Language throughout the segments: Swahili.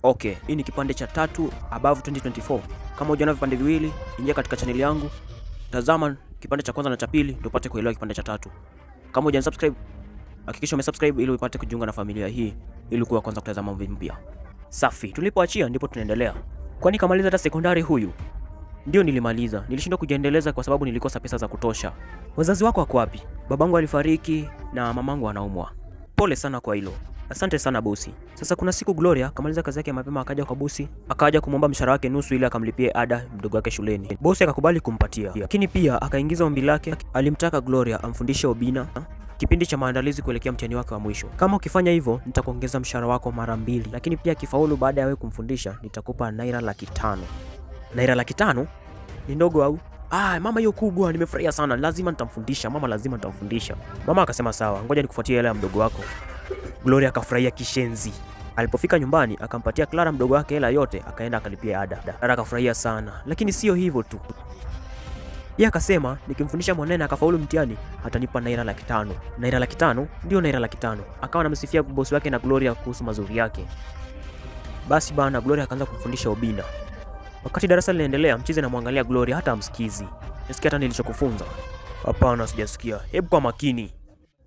Okay, hii ni kipande cha tatu Above 2024. Kama hujaona vipande viwili, ingia katika chaneli yangu, tazama kipande cha kwanza na cha pili ndio upate kuelewa kipande cha tatu. Kama hujasubscribe, hakikisha umesubscribe ili upate kujiunga na familia hii ili kuwa kwanza kutazama mambo mpya. Safi, tulipoachia ndipo tunaendelea. Kwani kamaliza hata sekondari huyu? Ndio, nilimaliza. Nilishindwa kujiendeleza kwa sababu nilikosa pesa za kutosha. Wazazi wako wako wapi? Babangu alifariki na mamangu anaumwa. Pole sana kwa hilo. Asante sana bosi. Sasa kuna siku Gloria kamaliza kazi yake mapema akaja kwa bosi, akaja kumwomba mshahara wake nusu ili akamlipie ada mdogo wake shuleni. Bosi akakubali kumpatia. Lakini pia akaingiza ombi lake, alimtaka Gloria amfundishe Obina kipindi cha maandalizi kuelekea mtihani wake wa mwisho. Kama ukifanya hivyo, nitakuongeza mshahara wako mara mbili, lakini pia akifaulu baada ya wewe kumfundisha, nitakupa naira 500,000. Naira 500,000 ni ndogo au? Ah, mama, hiyo kubwa, nimefurahia sana, lazima nitamfundisha mama, lazima nitamfundisha. Mama akasema sawa, ngoja nikufuatie hela ya mdogo wako. Gloria akafurahia kishenzi. Alipofika nyumbani akampatia Clara mdogo wake hela yote, akaenda akalipia ada. Clara akafurahia sana, lakini sio hivyo tu. Yeye akasema nikimfundisha mwanae na akafaulu mtihani atanipa naira 500,000. Naira 500,000? Ndio, naira 500,000. Akawa anamsifia bosi wake na Gloria kuhusu mazuri yake. Basi bana, Gloria akaanza kumfundisha Obina. Wakati darasa linaendelea, mchizi anamwangalia Gloria hata amsikizi. Nasikia hata nilichokufunza? Hapana, sijasikia. Hebu kwa makini.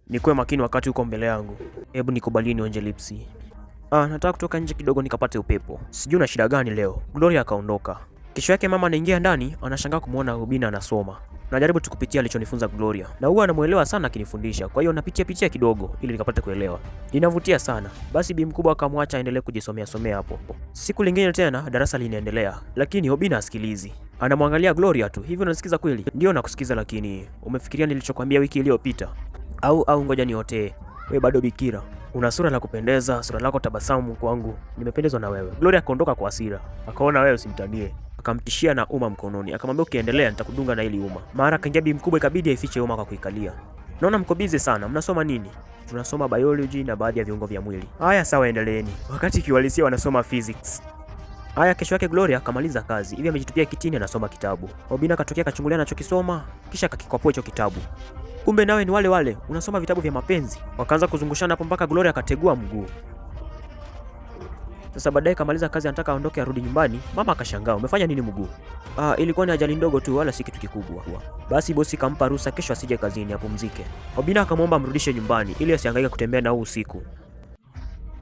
Nikuwe makini wakati uko mbele yangu. Hebu nikubalie nionje lipsi. Ah, nataka kutoka nje kidogo nikapate upepo. Sijui una shida gani leo. Gloria akaondoka. Kesho yake mama anaingia ndani, anashangaa kumwona Obina anasoma. Najaribu tu kupitia alichonifunza Gloria. Na huwa anamuelewa sana akinifundisha. Kwa hiyo napitia pitia kidogo ili nikapate kuelewa. Inavutia sana. Basi bi mkubwa akamwacha aendelee kujisomea somea hapo. Siku lingine tena darasa linaendelea, lakini Obina asikilizi. Anamwangalia Gloria tu. Hivi unasikiza kweli? Ndio nakusikiza, lakini umefikiria nilichokwambia wiki iliyopita? Au ngoja niotee. Wewe bado bikira. Una sura la kupendeza, sura lako tabasamu kwangu. Nimependezwa na wewe. Gloria akaondoka kwa hasira. Akaona wewe usimtanie. Akamtishia na uma mkononi. Akamwambia ukiendelea nitakudunga na ili uma. Mara akaingia bi mkubwa, ikabidi aifiche uma kwa kuikalia. Naona mko busy sana. Mnasoma nini? Tunasoma biology na baadhi ya viungo vya mwili. Haya sawa, endeleeni. Wakati kiuhalisia wanasoma physics. Haya, kesho yake Gloria akamaliza kazi. Hivi amejitupia kitini anasoma kitabu. Obina akatokea akachungulia anachokisoma, kisha akakikwapua hicho kitabu. Kumbe nawe ni wale wale, unasoma vitabu vya mapenzi. Wakaanza kuzungushana hapo mpaka Gloria akategua mguu. Sasa baadaye kamaliza kazi, anataka aondoke arudi nyumbani. Mama akashangaa, umefanya nini mguu? Ah, ilikuwa ni ajali ndogo tu, wala si kitu kikubwa. Basi bosi kampa ruhusa kesho asije kazini, apumzike. Obina akamwomba amrudishe nyumbani ili asihangaike kutembea na huu usiku.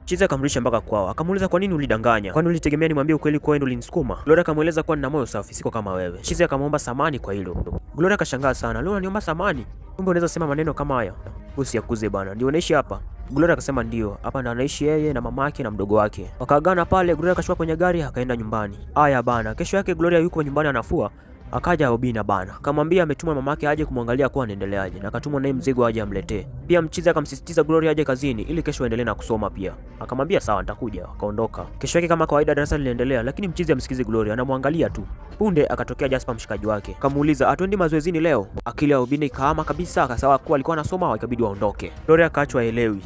Chizi akamrudisha mpaka kwao. Akamuuliza kwa nini ulidanganya? Kwani ulitegemea nimwambie ukweli kwa wewe ulinisukuma? Gloria akamueleza kuwa nina moyo safi, siko kama wewe. Chizi akamwomba samani kwa hilo. Gloria akashangaa sana. Leo unaniomba samani? Kumbe unaweza sema maneno kama haya. Bosi akuze bana. Ndio unaishi hapa? Gloria akasema ndio, hapa ndo anaishi yeye na mamake na mdogo wake. Wakaagana pale, Gloria akashuka kwenye gari akaenda nyumbani. Aya bana, kesho yake Gloria yuko nyumbani anafua. Akaja Obina bana, akamwambia ametumwa mamake aje kumwangalia kuwa anaendeleaje, na akatumwa naye mzigo aje amletee. Pia mchizi akamsisitiza Gloria aje kazini ili kesho aendelee na kusoma pia. Akamwambia sawa, nitakuja. Akaondoka. Kesho yake kama kawaida darasa liliendelea, lakini mchizi amsikizi Gloria, anamwangalia tu. Punde akatokea Jasper mshikaji wake, akamuuliza atwendi mazoezini leo? Akili ya Obina ikaama kabisa, akasawa kuwa alikuwa anasoma, ikabidi waondoke. Gloria akaachwa aelewi.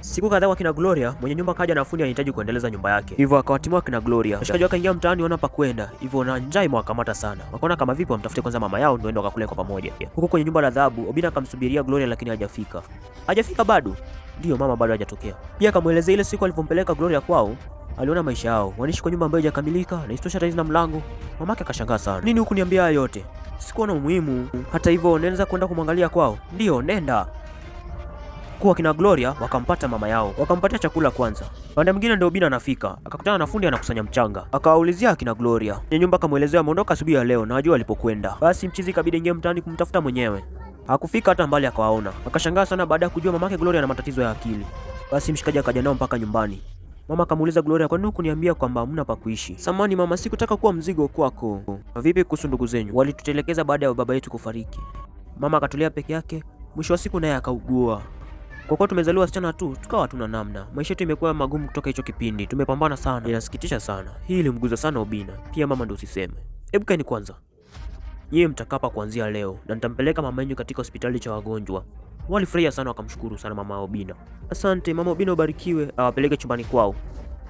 Siku kadhaa wakina Gloria, mwenye nyumba kaja na fundi anahitaji kuendeleza nyumba yake. Hivyo akawatimua kina Gloria. Mshikaji wake akaingia mtaani ona pa kwenda. Hivyo na njaa imewakamata sana. Wakaona kama vipi wamtafute kwanza mama yao ndio wakakule kwa pamoja. Huko kwenye nyumba la adhabu, Obina akamsubiria Gloria lakini hajafika. Hajafika bado? Ndio, mama bado hajatokea. Pia akamuelezea ile siku alivyompeleka Gloria kwao, aliona maisha yao. Wanaishi kwa nyumba ambayo haijakamilika na isitoshe hata na mlango. Mamake akashangaa sana. Nini huku niambia haya yote? Sikuwa na umuhimu. Hata hivyo naweza kwenda kumwangalia kwao. Ndio, nenda. Kuwa kina Gloria wakampata mama yao, wakampatia chakula kwanza. Pande mwingine ndio Obina anafika, akakutana na fundi anakusanya mchanga, akawaulizia akina Gloria. Mwenye nyumba akamuelezea ameondoka asubuhi ya leo na ajua alipokwenda. Basi mchizi ikabidi ingie mtaani kumtafuta mwenyewe. Hakufika hata mbali akawaona. Akashangaa sana baada ya kujua mamake Gloria ana matatizo ya akili. Basi mshikaji akaja nao mpaka nyumbani. Mama akamuuliza Gloria, kwa nini hukuniambia kwamba hamna pa kuishi? Samani mama, sikutaka kuwa mzigo kwako. Vipi kuhusu ndugu zenyu? Walitutelekeza baada ya baba yetu kufariki. Mama akatulia peke yake, mwisho wa siku naye akaugua. Kwa kuwa tumezaliwa wasichana tu, tukawa hatuna namna. Maisha yetu imekuwa magumu kutoka hicho kipindi. Tumepambana sana. Inasikitisha sana. Hii ilimguza sana Obina. Pia mama ndio usiseme. Hebu kaeni kwanza. Nyie mtakaa hapa kuanzia leo na nitampeleka mama yenu katika hospitali cha wagonjwa. Walifurahia sana wakamshukuru sana mama Obina. Asante mama Obina, ubarikiwe. Awapeleke chumbani kwao.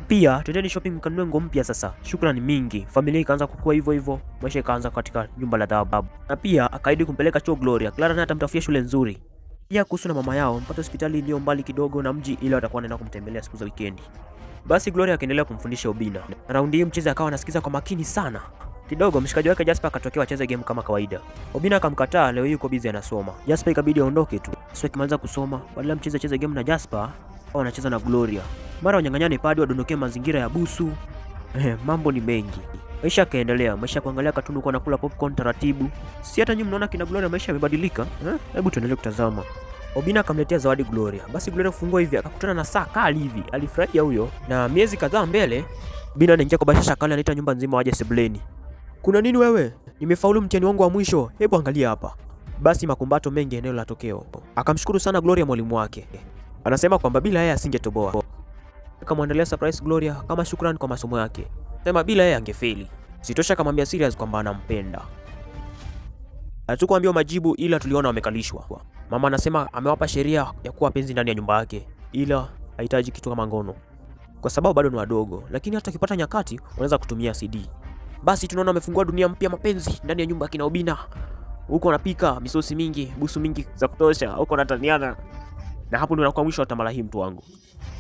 Pia twendeni shopping mkanunue nguo mpya sasa. Shukrani mingi. Familia ikaanza kukua hivyo hivyo, maisha ikaanza katika nyumba la dhahabu. Na pia akaahidi kumpeleka chuo Gloria. Clara naye atamtafutia shule nzuri. Pia kuhusu na mama yao, mpate hospitali iliyo mbali kidogo na mji ili watakuwa wanaenda kumtembelea siku za wikendi. Basi Gloria akaendelea kumfundisha Obina. Na raundi hii mchezi akawa anasikiza kwa makini sana. Kidogo mshikaji wake Jasper akatokea wacheze game kama kawaida. Obina akamkataa, leo hii yuko busy anasoma. Jasper ikabidi aondoke tu. Sio akimaliza kusoma, badala mchezi acheze game na Jasper, au anacheza na Gloria. Mara wanyang'anyane padi wadondokee mazingira ya busu. Mambo ni mengi. Maisha yakaendelea, maisha ya kuangalia katuni huko anakula popcorn taratibu. Si hata nyinyi mnaona kina Gloria maisha yamebadilika? Hebu tuendelee kutazama. Obina akamletea zawadi Gloria. Basi Gloria kufungua hivi akakutana na saa kali hivi. Alifurahia huyo. Na miezi kadhaa mbele, Obina anaingia kwa bashasha kali, anaita nyumba nzima waje sebuleni. Kuna nini wewe? Nimefaulu mtihani wangu wa mwisho. Hebu angalia hapa. Basi makumbato mengi eneo la tokeo. Akamshukuru sana Gloria mwalimu wake. Anasema kwamba bila yeye asingetoboa. Akamwandalia surprise Gloria kama shukrani kwa masomo yake. Sema bila yeye angefeli. Sitosha akamwambia serious kwamba anampenda. Hatukuambiwa majibu ila tuliona wamekalishwa. Mama anasema amewapa sheria ya kuwa penzi ndani ya nyumba yake, ila hahitaji kitu kama ngono kwa sababu bado ni wadogo, lakini hata ukipata nyakati unaweza kutumia CD. Basi tunaona amefungua dunia mpya mapenzi ndani ya nyumba ya kina Obina. Huko wanapika misosi mingi, busu mingi za kutosha, huko wanataniana. Na hapo ndio nakuwa mwisho wa tamala hii mtu wangu.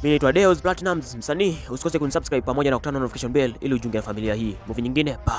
Mimi naitwa Deus Platinumz, msanii. Usikose kunisubscribe pamoja na kutana notification bell ili ujiunge na familia hii. Movie nyingine, bye.